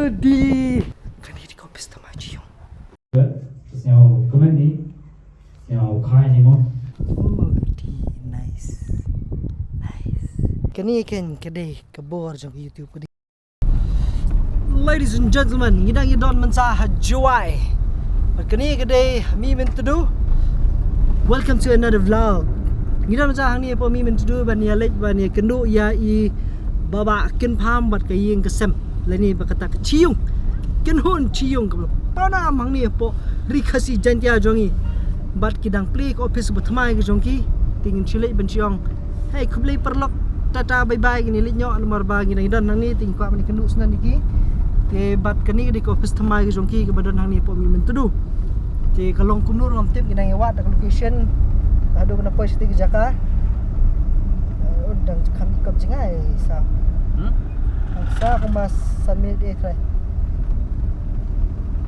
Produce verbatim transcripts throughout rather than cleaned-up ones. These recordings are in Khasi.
Di. Kane ka dei ka office thymmai jong ki ïong. Sñiaw comment ni, sñiaw comment ni mo. Oh, di, nice. Nice. Kane ka dei ka bor jong ka YouTube ka dei. Ladies and gentlemen, ngi dang ïa don mynta ha Jowai. Bad kane ka dei Mi Myntdu. Welcome to another vlog. Ngi don mynta hangne hapoh Mi Myntdu ban ïa leit ban ïa kynduh ïa i Bah Bah Kynpham bad ka ïing ka sem. Lane ba kata ka chi ïung. Kynhun chi ïung kaba pawnam hangne hapoh Ri Khasi Jaiñtia jong ngi. Bad ki dang plie ka office ba thymmai ka jong ki. Te ngin shu leit ban shu ong, hei, khublei paralok. Tata, bye bye, ngin ïa leit noh namar ba ngi dang don hangne, te ngi kwah ban ïa kynduh sngewbha ïa ki. Te bad kane ka dei ka office thymmai ka jong ki kaba don hangne hapoh Mi Myntdu. Te ka long kumno ruh ngam tip, ngi dang ïa wad da ka location. Haduh ban poi sha kata ka jaka. Eh, dang kham ikop jngai sa. Hmm? Sa kumba san minit eh trai.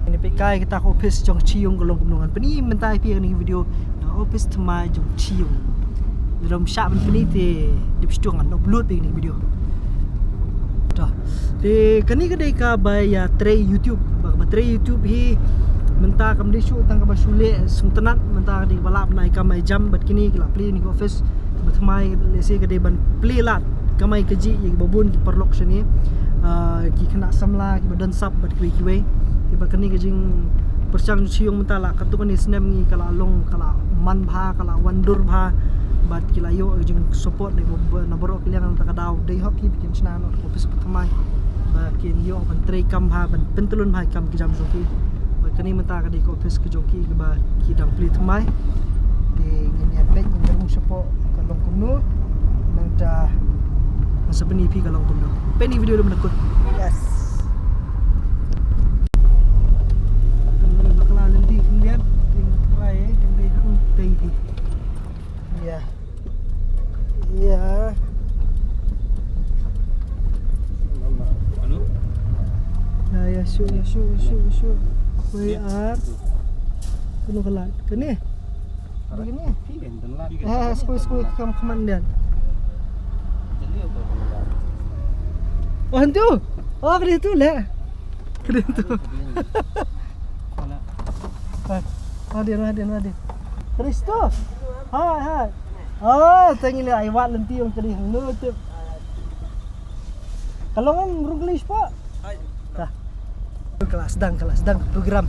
Ngin ïa peit kai kata ka office jong ka chi ïung ka long kumno, ngan pyni mynta ïa phi ha kane ka video. Na office thymmai jong ka chi ïung. Lada ym shah ban pyni te dep shu ngan upload ïa kane ka video. To. Te kane ka dei kaba ïa trei YouTube. Ba, ba trei YouTube hi mynta kam dei shuh tang kaba shu leh sngewtynnat, mynta ka dei kaba lah ban ai kam ai jam bad kine ki la plie ïa kane ka office. Ba thymmai lehse ka dei ban plie lad kamai kajih ïa kiba bun ki paralok shane, ah, ki khynnah samla, kiba don sap bad kiwei kiwei. Te bad kane ka jingpyrshang jong chi ïung mynta la katto katne snem ngi ka la long, ka la man bha, ka la wan dur bha. Bad ki la ïoh ka jingsupport na ba, na baroh ki liang, na kata ka daw dei hok ki ba kin shna noh office ba thymmai. Ba kin ïoh ban trei kam bha, ban pyntyllun bha ïa ki kam ki jam jong ki. Bad kane mynta ka dei ka office ka jong ki kaba ki dang plie thymmai. Te ngin ïa peit, ngin ïa rung shapoh ka long kumno. Nangta ngan sa pyni ïa phi ka long kumno. Peit ïa kane ka video haduh ban da kut. Yes. Bakla lynti khyndiat, te nga try, eh, kan dei hangtei hi. Ïa. Ïa. Ïa, ïa, shu, ïa, shu, ïa, shu, ïa, shu. Wei ar. Kano ka lad? Kane? Kane? Ah, skui, skui, kam, kam, man dia. Oh, hantu. Oh, kane tu lah. Kane tu. Hadien, hadien, hadien. Kristo. Hai, hai. Oh, tang ine ai wat lynti ong kane hangno tu. Ka long ong rung kali spa. Hai. Ka la sdang, ka la sdang program.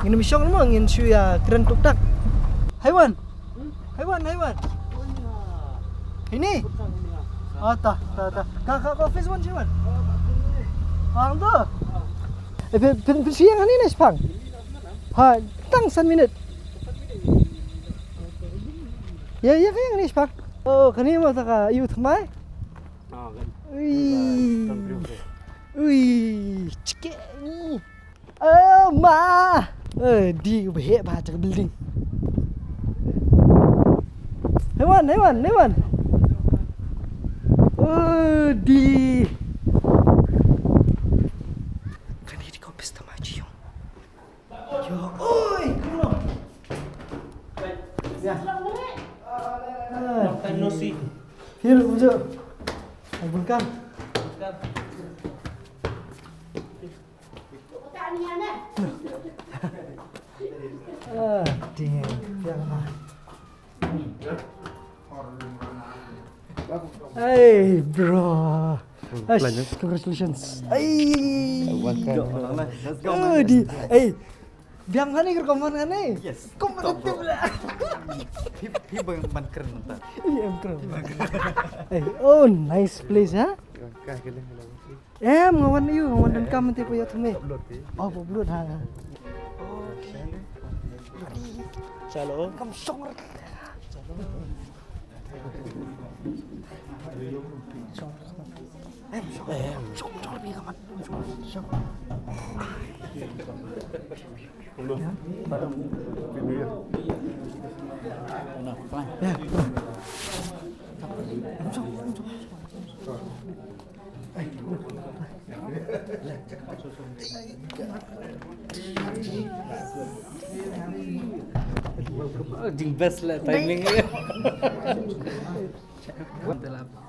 Ngin ym shong mo, ngin shu ïa kren tuk tak. Haiwan. Haiwan, haiwan. Ini. Oh, ta, ta, ta. Ka, ka, ka office wan shu wan. Ang tu. Eh, phin, phin, phin shu ïeng hangne ne shipang? Ha, tang san minit. Ïa, ïa, ka ïeng ne shipang. Oh, kane ma ta ka ïu thymmai. Ui. Ui, chike ni. Oh, ma. Eh, di ba heh ba ta ka building. Haiwan, haiwan, haiwan. Oh, di. Kane ka dei ka office thymmai jong ki ïong. Yo, oi, kumno? Ya. Ah, long time no see. Here, kumno? Ai, bun kam. Bun kam. Ah, ding. Hey, bro. Ash, congratulations. Hey. Let's go, man. Oh, di. Hey. Biang kane ke komen kane. Yes. Komen tu lah. Phi, phi bang man kren nta. Ini em kren. Hey, oh, nice place, ha? Em, nga wan ïa u, nga wan donkam mynta phi ïoh thymmai. Oh, phi upload, ha, ha. Chalo. Kam shong. Em, shong. Em, shong. Em, shong, shong, shong, shong. Ya, baru. Ya. Em, shong, shong, shong. Jing best lah timing.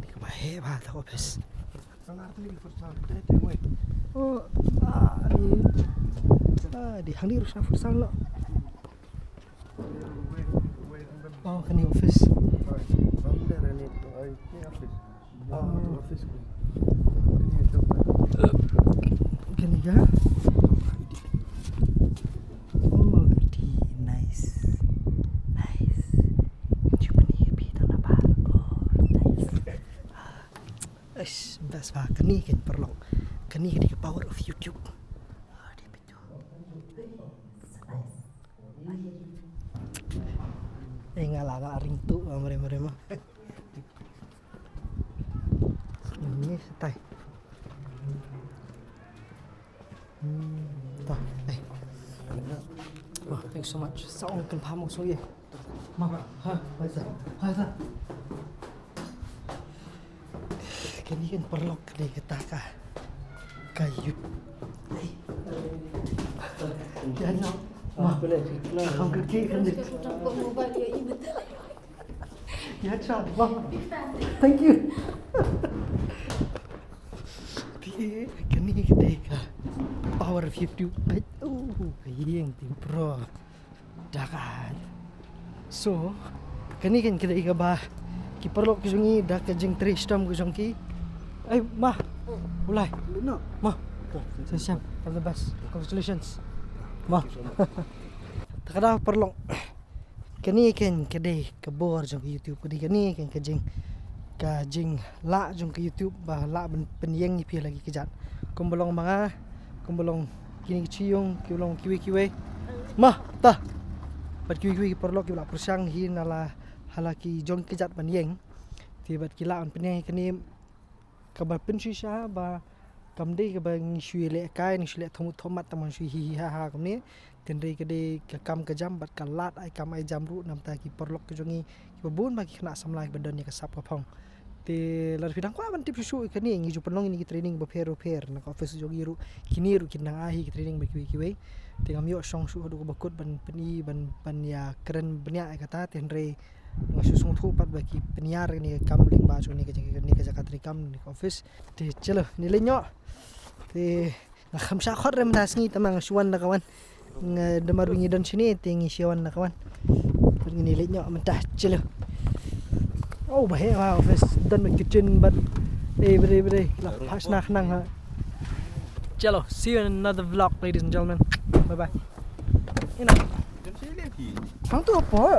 Ni ka ba heh ba ta office. Oh, ah, ni. Ah, di hangne ruh shna futsal noh. Oh, kane office. Oh, kane ka. Oh, di nice. Nice. Jupni pi tang na ba. Oh, nice. Eish, best ba kane kan paralok. Kane ka dei ka power of YouTube. Ah, di pito. Nice. Eh, nga la, nga la ring tu, ah, mare, mare, ma. Ni setai. Hmm, ta, eh. Oh, thanks so much. Sa ong kan pam ong so ye. Ma, ha, ha, sa, ha, sa. Kane kan paralok ka dei kata ka, ka youth. Ïa no. Ma, kham kyrkieh kan dei. Ïa cha, ma. Thank you. Te kane ka dei ka power of YouTube. Ai, oh, ka ïing te bro. Da ka. So, kane kan ka dei kaba ki paralok ki jong ngi da ka jingtrei shitom ki jong ki. Ai, ma. Ulai. Ma. Sesiam. All the best. Congratulations. Ma. Ta ka da paralok. Kane kan ka dei ka bor jong ka YouTube, ka dei kane kan ka jing, ka jinglah jong ka YouTube ba lah ban pynïeng ïa phi la ki kjat. Kumba long ma nga, kumba long kine ki chiyong, ki long kiwei kiwei. Ma, ta. Bad kiwei kiwei ki paralok kiba la pyrshang hi na la ha la ki jong ki kjat ban ïeng. Te bad ki lah ban pynïeng ïa kane. Kaba pynshisha ba kam dei kaba ngi shu leh kai, ngi shu leh thomut thomat, tang ba ngi shu hi hi ha ha kumne. Hynrei ka dei ka kam ka jam bad ka lad ai kam ai jam ruh, namar ta ki paralok ki jong ngi kiba bun ba ki khynnah samla kiba don ïa ka sap ka phong. Te lada phi dang kwah ban tip shuh shuh ïa kane, ngi ju pynlong ïa kine ki training bapher bapher na ka office jong ngi ruh. Kine ruh kin nang ai hi ki training ba kiwei kiwei. Te ngam ïoh shong shuh haduh kaba kut ban pyni, ban, ban ïa kren bniah ïa kata, te hynrei nga shu sngewthuh pat ba ki pynïar kane ka kam lyngba jong kane ka jaka, kane ka jaka treikam, kane ka office. Te chalo, ngin leit noh. Te nga kham shah khot re mynta sngi, tangba nga shu wan da ka wan. Nga, namar ba ngi don shane te ngi shu wan da ka wan. Te ngin leit noh mynta, chalo. Oh, ba heh ba office, don kitchen bad. Eh, bad, bad la phah shna khnang ha. Chalo, see you in another vlog, ladies and gentlemen. Bye bye. Ina. Hangtu hapoh.